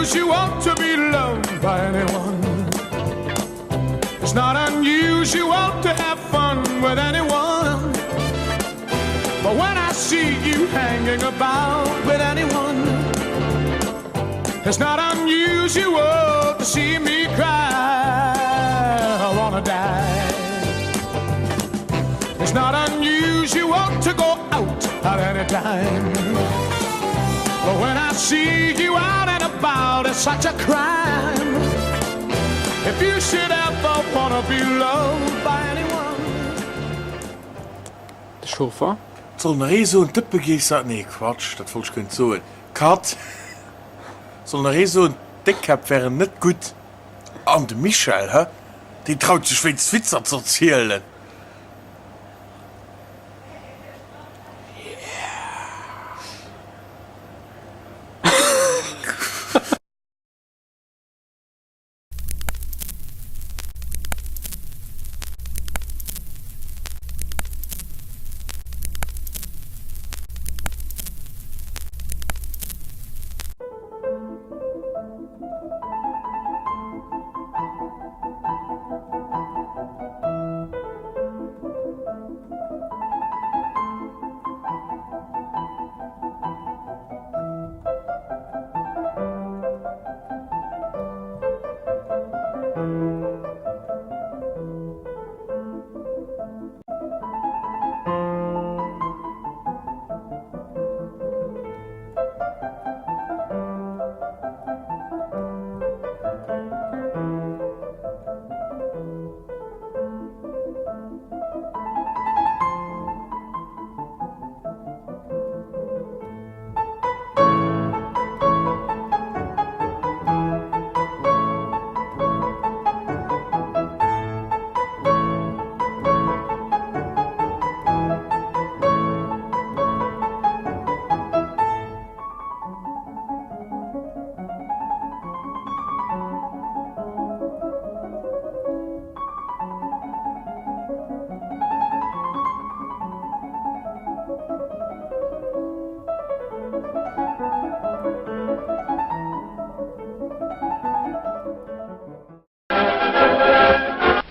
unusual to be loved by anyone. It's not unusual to have fun with anyone. But when I see you hanging about with anyone, it's not unusual to see me cry. I wanna die. It's not unusual to go out at any time. But when I see you out and about, it's such a crime. If you should ever wanna be loved by anyone. De Chauffer. Soll nach ee soen, d'Dëppegeesser, nee Quatsch, dat wollt ech guer net soen, Cut. Soll nach ee soen, d'Déckkäpp wären net gutt. An de Michel, hë, deen traut sech wéinst Witzer z'erzielen.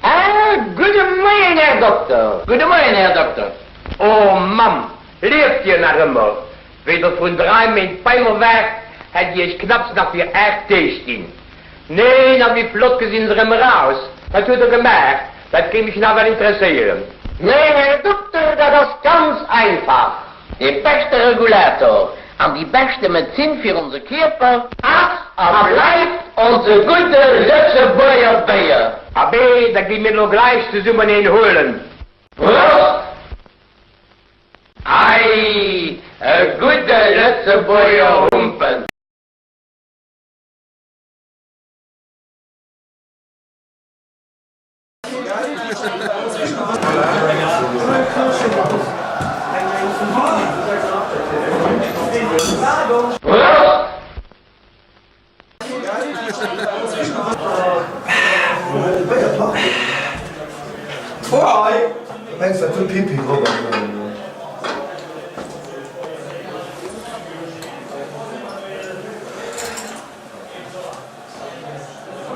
Ah, gudde Moien, Här Dokter! Gudde Moien, Här Dokter! Oh, Mamm, lieft Dir nach ëmmer? Wéi Der vrun drai Méint bei mer waart, hätt Dir Iech knapps nach fir 8 Deeg ginn. Neen, a wéi flott gesinn se erëm eraus! Wat huet Der gemaach? Dat géif mech nawell interesséieren. Nee, Här Dokter, dat ass ganz einfach, Dee beschte Regulator an déi beschte Medezin fir onse Kierper ass a bleift onse gudde Lëtzebuerger Béier! Abee, da gi mir elo gläich zesummen een huelen. Prost! Ei, e gudde Lëtzebuerger Humpen! Prost!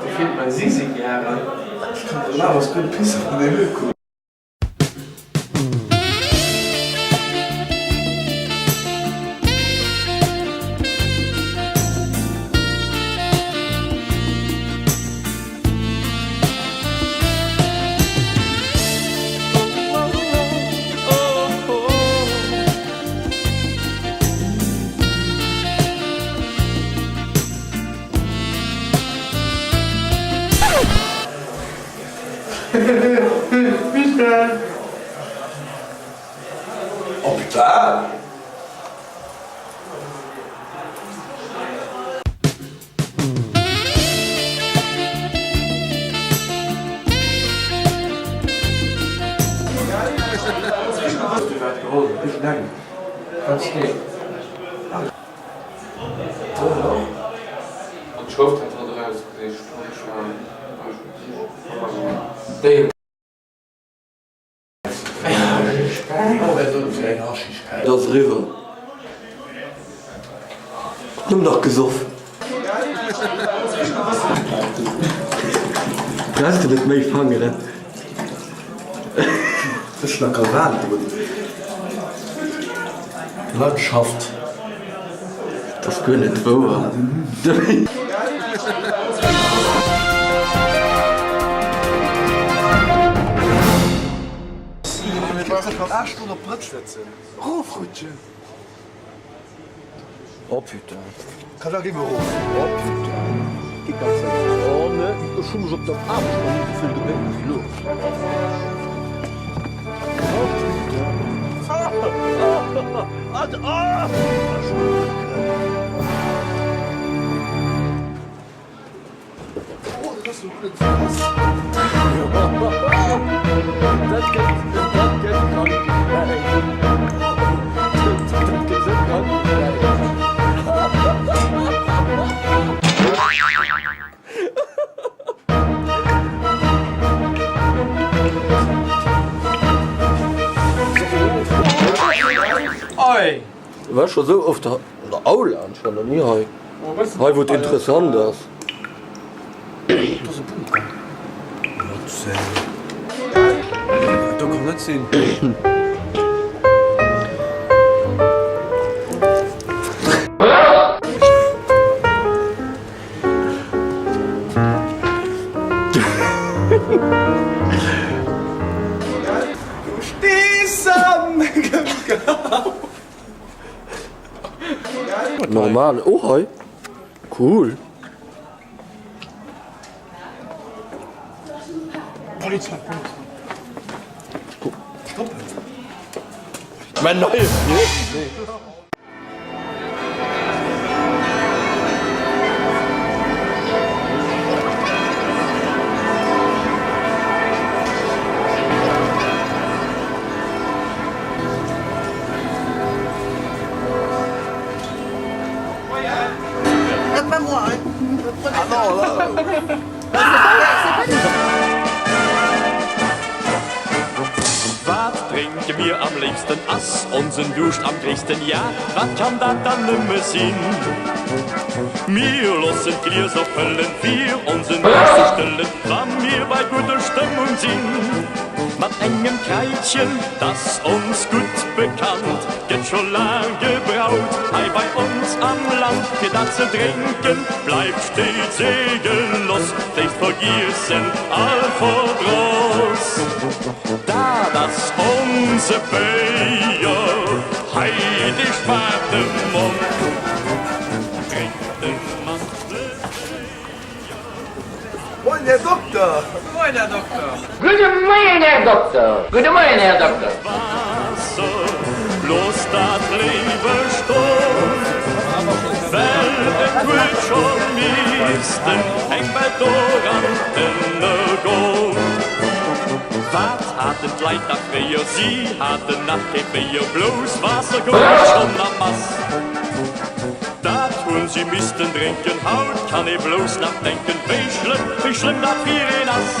Dir fillt mei Sisi gären. Oh putain! An d'Schrëft hat hatt erausgesicht an ech war déi. Et ass eriwwer. Nëmmen nach gesoff. Brauchs de net méi Fangeren. Ech hun nach Galvan drun. Landschaft. Dat ass guer net wouer. Oh putain. Kann da géiwe erof. Oh putain. Geet ganz séier. Oh ne, ech hu mech op der Aarbecht nach ni esou vill gebéckt wéi elo. Oh putain. Ech hu mech War scho sou oft an der Aula an ech war nach ni hei. Hei wou et interessant ass. Do ass e Bunker. Net sinn. Do kann net sinn. Du stees a mengem Graw. Normal oh hei cool. Mein neues Wat drénke mir am léifsten? Ass onsen Duuscht am gréissten? Ja, wat kann dat dann nëmme sinn? Mir loossen d'Glieser fëllen, fir onsen Duuscht ze stëllen, wa mir bei gudder Stëmmung sinn. Mat engem Kräidchen, 't ass ons gutt bekannt, gëtt scho laang gebraut hei bei ons am Land. Fir dat ze drénken bleift stets ee Genoss, léisst vergiessen all Verdross. Dat ass onse Béier, hei dee spaart de Mond, drénkt e mat Pleséier. Moien Här Dokter! Moien Här Dokter! Gudde Moien, Här Dokter! Gudde Moien, Här Dokter! Waasser, looss dat Léiwe stoen, well et huet scho missten eng Welt doran ënnergoen. Wat haten d'Leit nach fréier, si haten nach kee Béier, blouss Waasser gouf et schonn a Mass. Dat hunn si missten drénken, haut kann ee blouss nach denken, wéi schlëmm, wéi schlëmm dat fir een ass.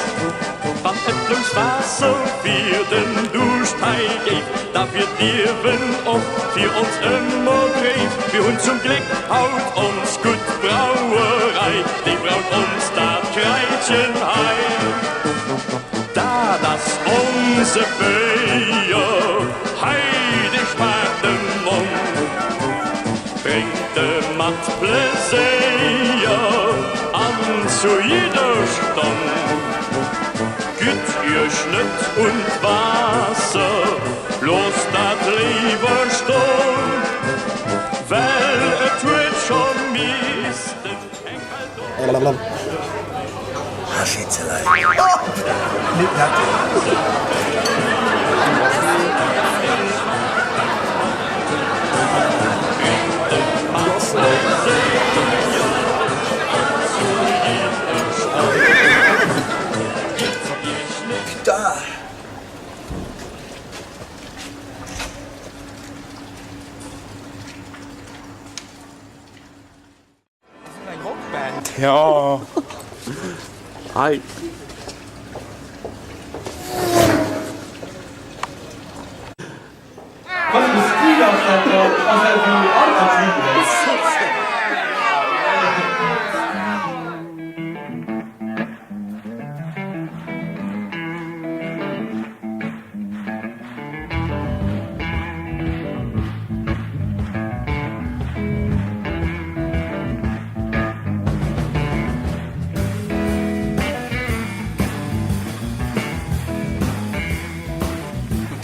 Wann et blouss Waasser fir den Duuscht hei géif, da wier d'Liewen och fir ons ëmmer dréif. Mir hunn zum Gléck haut ons gutt Brauerei, déi braut ons dat Kraitchen hei. Dat ass onse Béier, hei dee schmaacht dem Mond. Drénkt e mat Pleséier an zu jidder Stonn. Gitt iech net un d'Waasser, loosst dat léiwer ston, well et huet scho missten eng Welt op. Jo. Hi. Wat fir e Stil ass dat dann? Ass dat esou altertümlech?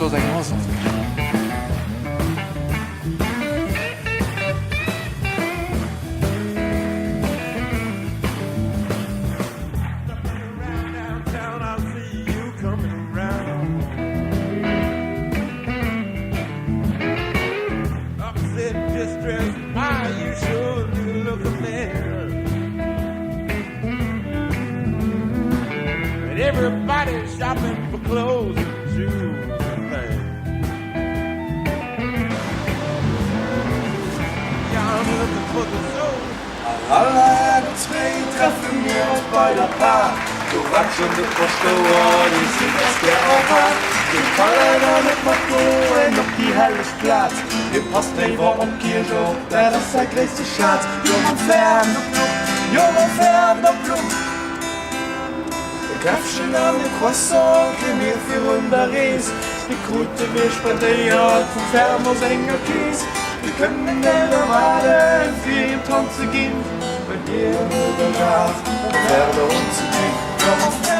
do ass eng lass. An alle zwéi treffe mir ons bei der Par. Do waart schonn de Paschtouer, dee Sylvester erwaart. Dee kann leider net matgoen op déi helleg Plaz. Hie passt léiwer op d'Kierch op, dat ass säi gréisste Schaz. Jo mam Fäert op Luucht, jo mam Fäert op Luucht. E Käffchen an e Croissant kréie mir virun der Rees. Déi krute mir spendéiert vum Fernand senger Kees. Mir kënnen net erwaarden, fir him d'Hand ze ginn, well hien et erwaart, mam Fernand ze ginn.